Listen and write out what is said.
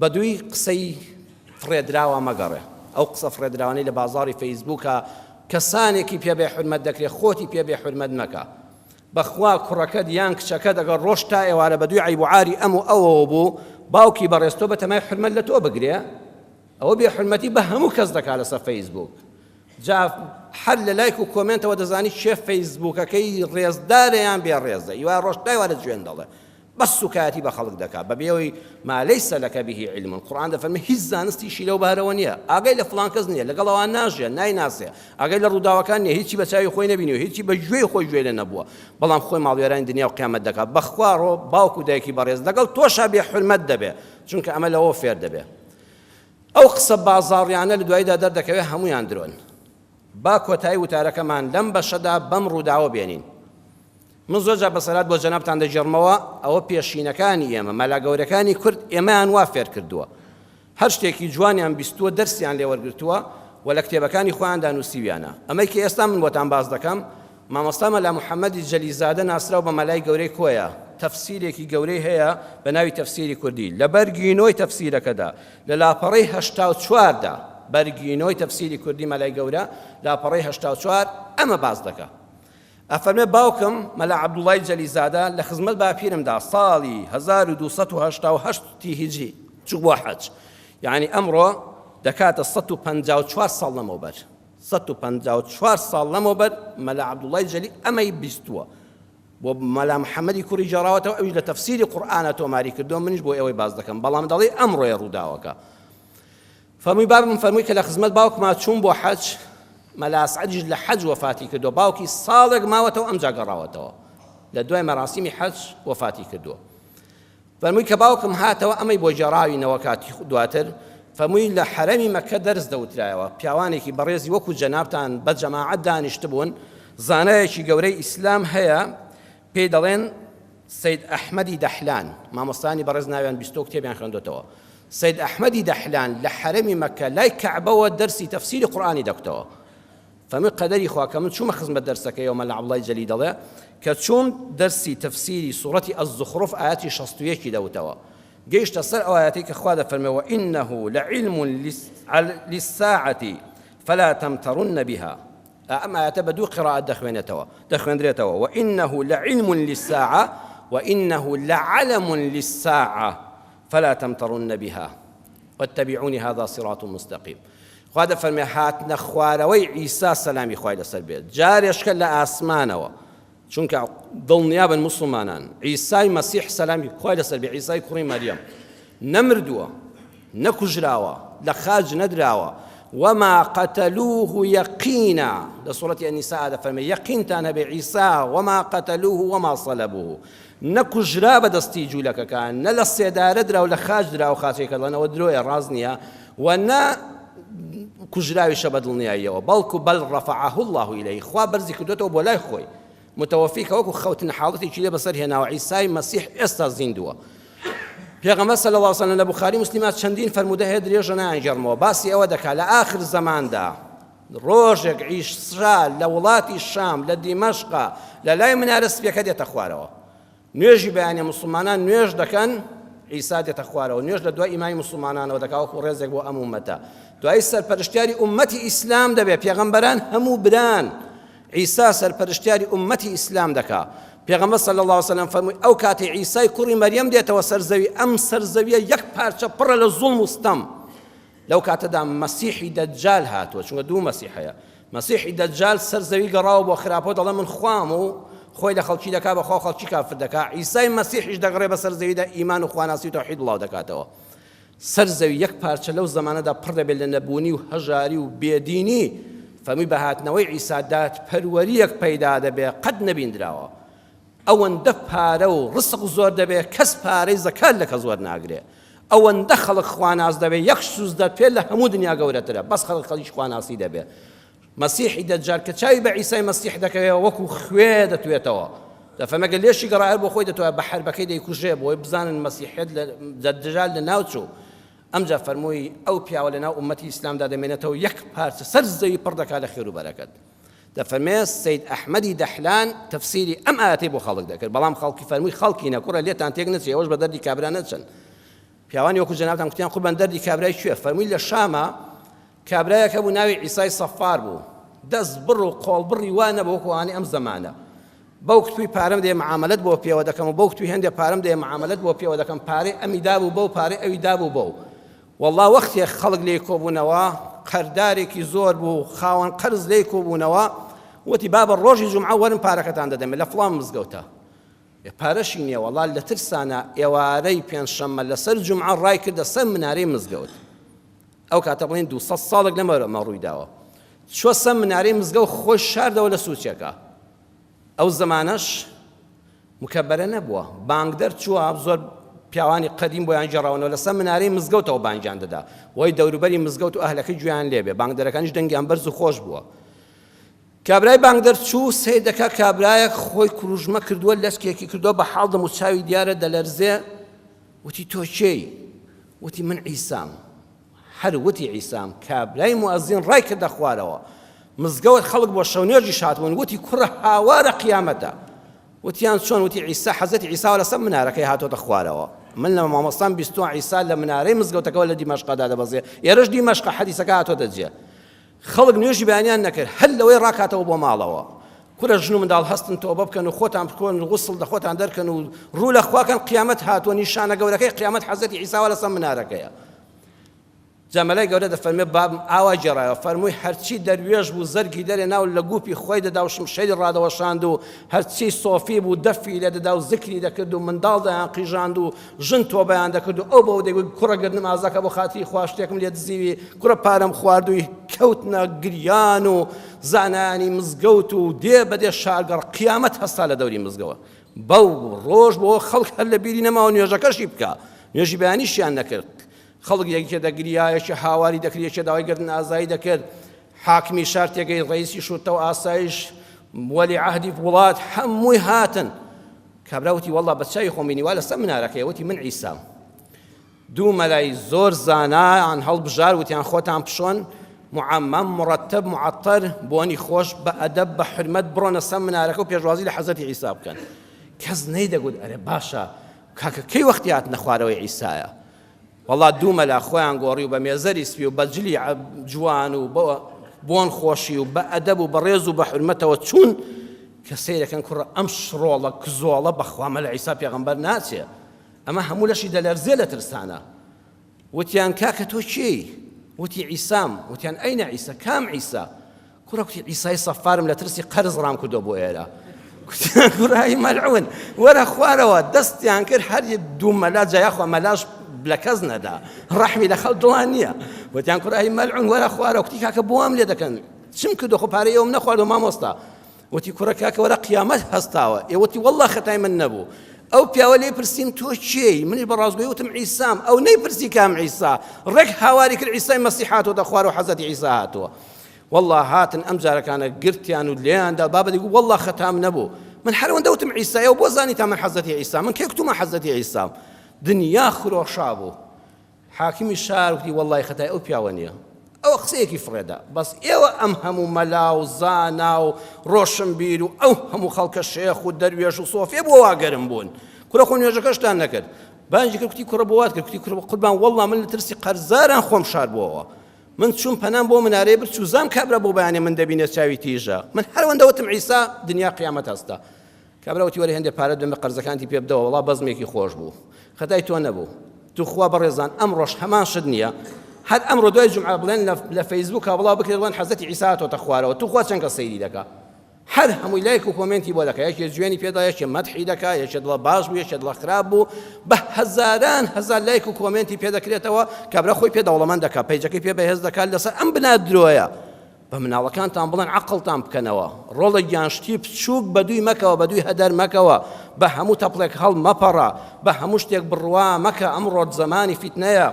بەدووی قسەی فڕێدراوە مەگەڕێ. ئەو قسە فڕێدراوانەی لە بازاڕی فەیسبووکە کەسانێکی پێ بێ حورمەت دەکرێ خۆتی پێ بێ حورمەت مەکە. بەخوا کوڕەکەت یان کچەکەت ئەگەر ڕۆژ تا ئێوارە بەدووی عەیب و عاری ئەم و ئەوەوە بوو باوکی بەڕێز تۆ بەتەمای حورمەت لە تۆ بگرێ؟ ئەوە بێ حورمەتی بە هەموو کەس دەکا لەسەر فەیسبووک. جا هەر لە لایک و کۆمێنتەوە دەزانی کێ فەیسبووکەکەی ڕێزدارە یان بێ ڕێزە. ئیوا ڕۆژ تا ئێوارە جوێن دەڵێ. بەس سوکایەتی بە خەڵک دەکات بە بێ ئەوەی ما ليس لك به علم قورئان دەفەرمێ هیچ زانستیشی لەو بارەوە نییە ئاگای لە فڵان کەس نییە لەگەڵ ئەوان ناژیە نایناسێ ئاگای لە ڕووداوەکان نییە هیچی بە چاوی خۆی نەبینیوە هیچی بە گوێی خۆی گوێ لێ نەبووە بەڵام خۆی ماڵوێرانی دنیا و قیامەت دەکات بەخوا ڕۆ باوک و دایکی بەڕێز لەگەڵ تۆشا بێ حورمەت دەبێ چونکە ئەمە لەوە فێر دەبێ ئەو قسە بازاڕیانە لە دواییدا دەردەکەوێت هەمویان درۆن با کۆتایی وتارەکەمان لەم بەشەدا بەم ڕووداوە بێنین من زۆر جار بەسەرهات بۆ جەنابتان دەگێڕمەوە، ئەوە پێشینەکانی ئێمە، مەلا گەورەکانی کورد ئێمەیان وا فێر کردووە. هەر شتێکی جوانیان بیستووە دەرسیان لێ وەرگرتووە و لە کتێبەکانی خۆیاندا نووسیویانە. ئەمەی کە ئێستا من بۆتان باس دەکەم، مامۆستا مەلا محەمەدی جەلیزادە ناسراو بە مەلای گەورەی کۆیە، تەفسیرێکی گەورەی هەیە بە ناوی تەفسیری کوردی. لە بەرگی نۆی تەفسیرەکەدا، لە لاپەڕەی 84 دا، بەرگی نۆی تەفسیری کوردی مەلای گەورە، لاپەڕەی 84 ئەمە باس دەکا. ئەفەرمێ باوکم، مەلا عەبدوڵای جەلیزادە، لە خزمەت باپیرمدا ساڵی 1288 ی هیجری چوو بۆ حەج. یەعنی ئەمڕۆ دەکاتە 154 ساڵ لەمەوبەر. 154 ساڵ لەمەوبەر مەلا عەبدوڵای جەلی ئەمەی بیستووە. بۆ مەلا محەممەدی کوڕی گێڕاوەتەوە ئەویش لە تەفسیری قورئانە تۆماری کردووە منیش بۆ ئێوەی باس دەکەم بەڵام دەڵێ ئەمڕۆیە ڕووداوەکە. فەرمووی بابم فەرمووی کە لە خزمەت باوکما چووم بۆ حەج مەلا ئەسعەدیش لە حەج وەفاتی کردووە باوکی ساڵێک ماوەتەوە ئەمجا گەڕاوەتەوە لە دوای مەراسیمی حەج وەفاتی کردووە فەرمووی کە باوکم هاتەوە ئەمەی بۆ گێڕاوینەوە کاتی دواتر فەرمووی لە حەرەمی مەکە دەرس دەوترایەوە پیاوانێکی بەڕێزی وەکو جەنابتان بە جەماعەت دانیشتبوون زانایەکی گەورەی ئیسلام هەیە پێی دەڵێن سەید ئەحمەدی دەحلان، مامۆستایانی بەڕێز ناویان بیستووە و کتێبیان خوێندۆتەوە. سەید ئەحمەدی دەحلان لە حەرەمی مەککە لای کەعبەوە دەرسی تەفسیری قورئانی دەکوتەوە. فەرمووی قەدەری خوا کە من چوومە خزمەت دەرسەکەیەوە مەلا عەبدوڵای جەلی دەڵێ کە چووم دەرسی تەفسیری سوڕەتی الزخرف ئایەتی 61 دەوتەوە گەیشتە سەر ئەو ئایەتەی کە خوا دەفەرمێ وإنه لعلم للساعة فلا تمترن بها ئەم ئایەتە بە دوو قیرائەت دەخوێنێتەوە دەخوێندرێتەوە وإنه لعلم للساعة وإنه لعلم للساعة فلا تمترن بها واتبعوني هذا صراط مستقيم خوا دەفەرمێ هاتنە خوارەوەی عیسا سەلامی خوای لەسەر بێت جارێشکە لە ئاسمانەوە چونکە دڵنیابن موسڵمانان عیسای مەسیح سەلامی خوای لەسەر بێ عیسای کوڕی مەریەم نەمردووە نەکوژراوە لە خاج نەدراوە وما قتلوه يقينا لە سورەتی النساء دەفەرمێ یەقینتان هەبێ عیسا وما قتلوه وما صلبوه نەکوژرا بە دەستی جوولەکەکان نە لە سێدارە درا و لە خاج درا و خاچێکە دەڵێنەوە درۆیە ڕاست نییە و نە کوژراویشە بە دڵنیاییەوە بەڵکو بل رفعه اللە الیه خوا بەرزی کردۆتەوە بۆ لای خۆی متوفی کە وەکو خەوتن حاڵەتێکی لێ بەسەر هێناوە عیسای مەسیح ئێستا زیندووە پێغەمبەر صلی الله علیه وسلم لە بوخاری مسلمە چەندین فەرموودە هەیە درێژە نایانگێڕمەوە باسی ئەوە دەکات لە ئاخر زەماندا ڕۆژێک عیسا لە وڵاتی شام لە دیمەشقا لە لای منارە سپیەکە دێتە خوارەوە نوێژی بەیانە موسڵمانان نوێژ دەکەن عیسا دێتە خوارەوە نوێژ لە دوای ئیمامی موسڵمانانەوە دەکا وەکو ڕێزێک بۆ ئەم ئومەتە دوایی سەرپەرشتیاری ئومەتی ئیسلام دەبێ پێغەمبەران هەموو بران عیسا سەرپەرشتیاری ئومەتی ئیسلام دەکا پێغەمبەر صلی الله علیه وسلم فەرمووی ئەو کاتی عیسای کوڕی مەریەم دێتەوە سەر زەوی ئەم سەر زەویە یەک پارچە پڕە لە زوڵم و ستەم لەو کاتەدا مەسیحی دەجال هاتووە چونکە دوو مەسیح هەیە مەسیحی دەجال سەر زەوی گەڕاوە بۆ خراپە دەڵێ من خوام و خۆی لە خەڵکی دەکا بە خوا خەڵکی کافر دەکا عیسای مەسیحیش دەگەڕێ بەسەر زەویدا ئیمان و خواناسی و تەوحید بڵاو دەکاتەوە سەر زەوی یەک پارچە لەو زەمانەدا پڕ دەبێت لە نەبوونی و هەژاری و بێدینی فەرمووی بە هاتنەوەی عیسا دادپەروەرییەک پەیدا دەبێ قەت نەبیندراوە ئەوەندە پارە و ڕسق زۆر دەبێ کەس پارەی زەکات لە کەس وەرناگرێ ئەوەندە خەڵک خواناس دەبێ یەک سوزدە پێ لە هەموو دنیا گەورەترە بەس خەڵک خەڵکی خواناسی دەبێ مەسیحی دەجار کە چاوی بە عیسای مەسیح دەکەوێ وەکو خوێ دەتوێتەوە دەفەرمێ گەر لێشی گەڕا هەر بۆ خۆی دەتوایە بە حەربەکەی دەیکوژێ بۆی بزانن مەسیحیەت لە دەجال لە ناو چوو ئەمجا فەرمووی ئەو پیاوە لە ناو ئومەتی ئیسلامدا دەمێنێتەوە یەک پارچە سەر زەوی پڕ دەکات لە خێر و بەرەکەت دەفەرمێ سەید ئەحمەدی دەحلان تەفسیری ئەم ئایەتەی بۆ خەڵک دەکرد بەڵام خەڵکی فەرمووی خەڵکینە کوڕە لێتان تێک نەچێ ئەوەش بە دەردی کابرا نەچن. پیاوانی وەکو جەنابتان کوتیان قوربان دەردی کابرای کوێ؟ فەرمووی لە شامە کابرایەک هەبوو ناوی عیسای سەفار بوو، دەست بڕ و قۆڵ بڕی وا نەبوو وەکو ئەوانەی ئەم زەمانە. بەو کوتوی پارەم دەیە معامەلەت بۆ پێوە دەکەم و بەو کوتوی هەندێ پارەم دەیە معامەلەت بۆ پێوە دەکەم، پارەی ئەمی دابوو بەو پارەی ئەوی دابوو بەو. وەڵڵا وەختێ خەڵک لێی کۆبوونەوە، قەردارێکی زۆر بوو، خاوەن قەرز لێی کۆبوونەوە، وتی بابە ڕۆژی جومعە وەرن پارەکەتان دەدەمێ لە فڵان مزگەوتە. ئێ پارەشی نیە وەڵا لە ترسانا ئێوارەی پێنجشەممە لەسەر جومعە ڕای کردە سەر منارەی مزگەوت ئەو کاتە بڵێن 200 ساڵێک لەمەوە ئەمە ڕووی داوە چوە سەر منارەی مزگەوت خۆی شاردەوە لە سوچێکە ئەو زەمانەش مکەبەرە نەبووە بانگدەر چووە زۆر پیاوانی قەدیم بۆیان گێڕاونەوە لەسەر منارەی مزگەوتەوە بانگیان دەدا وای دەوروبەری مزگەوت و ئەهلەکە گوێیان لێبێ بانگدەرەکانیش دەنگیان بەرز و خۆش بووە کابرای بانگدەر چوو سەیر دەکا کابرایەک خۆی کوروژمە کردووە لەچکێکی کردووە بە حاڵ دەم و چاوی دیارە دەلەرزێ وتی تۆ کێی وتی من عیسام هەر وتی عیسام کابرای موئەزین ڕای کردە خوارەوە مزگەوت خەڵک بۆ شەو نوێژیش هاتبوون وتی کوڕە هاوارە قیامەتە وتیان چۆن وتی عیسا حەزرەتی عیساوە لەسەر منارەکەی هاتۆتە خوارەوە من لە مامۆستام بیستووە عیسا لە منارەی مزگەوتەکەوە لە دیمەشقا دادەبەزێ ئێرەش دیمەشقە حەدیسەکە هاتۆتە جێ خەڵک نوێژی بەیانیان نەکرد هەر لەوەی ڕاکاتەوە بۆ ماڵەوە کورە ژن و منداڵ هەستن تۆبە بکەن و خۆتان بکۆن و غوسڵ لە خۆتان دەرکەن و ڕوو لە خواکەن قیامەت هاتووە نیشانە گەورەکەی قیامەت حەزرەتی عیساوە لەسەر منارەکەیە جا مەلای گەورە دەفەرمێ بابم ئاوا گێڕایەوە فەرمووی هەرچی دەروێش بوو زەرگی دەرێ ناو لە گوپی خۆی دەدا و شمشێری ڕادەوەشاند و هەرچی سۆفی بوو دەفی لێ دەدا و زکری دەکرد و منداڵ دەیان قیژاند و ژن تۆبەیان دەکرد و ئەو بەو دەیگوت کوڕە گەر نمازەکە بۆ خاتری خوا شتێکم لێ دزیوی کوڕە پارەم خواردووی کەوتنە گریان و زانایانی مزگەوت و دێ بەدێ شارگەڕ قیامەت هەستا لە دەوری مزگەوە بەو ڕۆژ بۆ خەڵک هەر لە بیری نەماوە نوێژەکەشی بکە نوێژی بەیانیشیان نەکرد خەڵک یەکێ دەگریا یەکێ هاواری دەکرد یەکێ داوای گردن ئازایی دەکرد حاکمی شار تێگەی ڕئیسی شورتە و ئاسایش وەلی عەهدی وڵات هەمووی هاتن کابرا وتی وەڵا بە چاوی خۆم بینی وا لەسەر منارەکەی وتی من عیسام دوو مەلای زۆر زانایان هەڵبژار وتیان خۆتان پشۆن معمم مرتب معطر بۆنی خۆش بە ئەدەب بە حرمەت بڕۆنە سەر منارەکە و پێشوازی لە حەزرەتی عیسا بکەن کەس نەیدەگوت ئەرێ باشە کاکە کەی وەختی هاتنە خوارەوەی عیسایە وەڵا دوو مەلا خۆیان گۆڕی و بە مێزەری سپی و بە جلی جوان و بە بۆن خۆشی و بە ئەدەب و بە ڕێز و بە حورمەتەوە چوون کە سەیرەکەن کوڕە ئەم شڕۆڵە کزۆڵە بەخوا مەلا عیسا پێغەمبەر ناچێ ئەمە هەموو لەشی دەلەرزێ لە ترسانە وتیان کاکە تۆ کێی وتی عیسام وتیان ئەینە عیسا کام عیسا کوڕە کوتی عیسای سەفارم لە ترسی قەرز ڕام کردووە بۆ ئێرە کوتیان کوڕای مەلعون وەرە خوارەوە دەستیان کرد هەر دوو مەلا جا یاخوا مەلاش لە کەس نەدا ڕەحمی لە خەڵک دڵان نییە وتیان کوڕای مەلعون وەرە خوارەوە کوتی کاکە بۆ وام لێ دەکەن چم کردو خۆ پارەی ئەوم نەخواردو مامۆستا وتی کوڕە کاکە وەرە قیامەت هەستاوە ئێ وتی والله خەتای من نەبوو ئەو پیاوە لێی پرسیم تۆ کێی منیش بە ڕاستگۆی وتم عیسام ئەو نەیپرسی کام عیسا ڕێک هاواری کرد عیسای مەسیح هاتووەتە خوارەوە حەزرەتی عیسا هاتووە واللە هاتن ئەم جارەکانە گرتیان و لێیان دا بابە دەیگوت واللە خەتام نەبوو من هەر ئەوەندە وتم عیسایە و بۆ زانیتان من حەزرەتی عیسا من کێ کوتومە حەزرەتی عیسام دنیا خرۆشا بوو حاکمی شار وتی وەڵڵای خەتای ئەو پیاوە نییە ئەوە قسەیەکی فڕێدا بەس ئێوە ئەم هەموو مەلا و زانا و ڕۆشنبیر و ئەو هەموو خەڵکە شێخ و دەروێش و سۆفیە بۆ وا گەرم بوون کوڕە خۆ نوێژەکەشتان نەکرد بانگی کرد کوتی کوڕە بۆ وات کرد کوتی کوڕە قوربان وەڵڵا من لە ترسی قەرزاران خۆم شار بووەوە من چووم پەنام بۆ منارەی برد چوزام کابرا بۆ بەیانێ من دەبینێ چاوی تیژە من هەر ئەوەندە وتم عیسا دنیا قیامەت هەستا کابرا وتی وەرە هێندێ پارەت بەمە قەرزەکانتی پێ بدەوە وەڵا بەزمێکی خۆش بوو خەتای تۆ نەبوو توخوا بەڕێزان ئەمڕۆش هەمان شت نییە هەر ئەمڕۆ دوای جومعە بڵێن لە فەیسبووکا بڵاو بکرێت بڵێن حەزرەتی عیسا هاتۆتە خوارەوە توخوا چەند کەس سەیری دەکا هەر هەمووی لایک و کۆمێنتی بۆ دەکا یەکێ جوێنی پێدا یەکێ مەدحی دەکا یەکێ دڵە باش بوو یەکێ دڵە خراپ بوو بە هەزاران هەزار لایک و کۆمێنتی پێ دەکرێتەوە کابرا خۆی پێ دەوڵەمەند دەکا پەیجەکەی پێ بەهێز دەکات لەسەر ئەم بنا درۆیە بە مناڵەکانتان بڵێن عەقڵتان بکەنەوە ڕۆڵە گیان شتی بچووک بە دووی مەکەوە بە دووی هەدەر مەکەوە بە هەموو تەپڵێک هەڵ مەپەڕە بە هەموو شتێک بڕوا مەکە ئەمڕۆ زەمانی فیتنەیە.